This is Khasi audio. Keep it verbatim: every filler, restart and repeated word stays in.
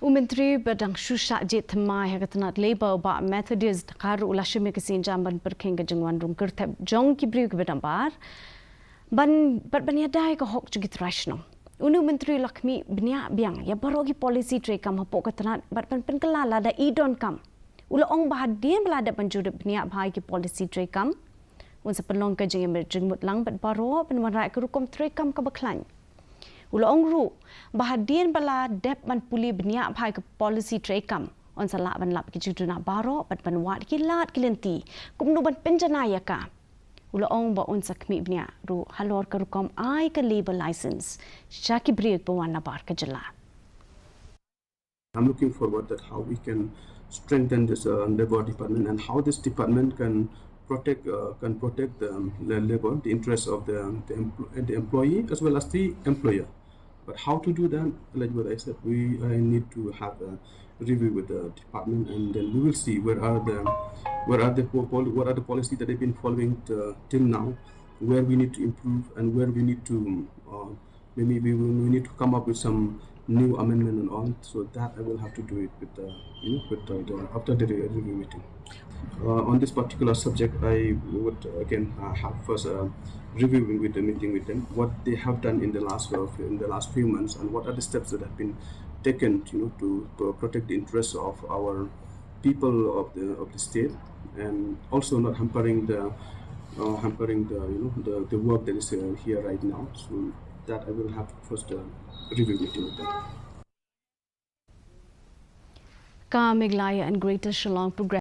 U Myntri ba dang shu shah jied thymmai ha ka tnat Labour, Bah Methodius Dkhar, u la shim ïa ka sienjam ban pyrkhing ka jingwan rung kyrthep jong ki briew kiba dang bar ban, bad ban ïada ïa ka hok jong ki trai shnong. Une u Myntri u la khmih bniah biang ïa baroh ki policy treikam hapoh ka tnat bad ban pynkylla lada i donkam. U la ong ba hadien ba la dep ban jurip bniah bha ïa ki policy treikam, un sa pynlong ka jingim jingmut lang bad baroh ban wanrah ïa ka rukom treikam kaba khlaiñ. U la ong ruh ba hadien ba la dep ban pule bniah bha ïa ka policy treikam, un sa lah ban lap ïa ki jingduna baroh bad ban wad ïa ki lad ki lynti kumno ban pynjanai ïa ka. U la ong ba un sa khmih bniah ruh halor ka rukom ai ka labour license sha ki briew ba wan nabar ka jylla. I'm looking forward that how we can strengthen this uh, labor department and how this department can protect uh, can protect the, um, the labor, the interests of the the, empl- the employee as well as the employer. But how to do that? Like what I said, we uh, need to have a review with the department, and then we will see where are the where are the po- pol- what are the policy that they've been following uh, till now, where we need to improve, and where we need to uh, maybe we, will, we need to come up with some new amendment and all. So that I will have to do it with the you know with the, the after the re- review meeting. Uh, on this particular subject, I would again uh, have first uh, reviewing with the meeting with them what they have done in the last uh, in the last few months and what are the steps that have been taken, you know, to, to protect the interests of our people of the of the state and also not hampering the uh, hampering the you know the, the work that is uh, here right now. So that I will have first uh, review meeting with them. Ka Meghalaya and Greater Shillong Progressive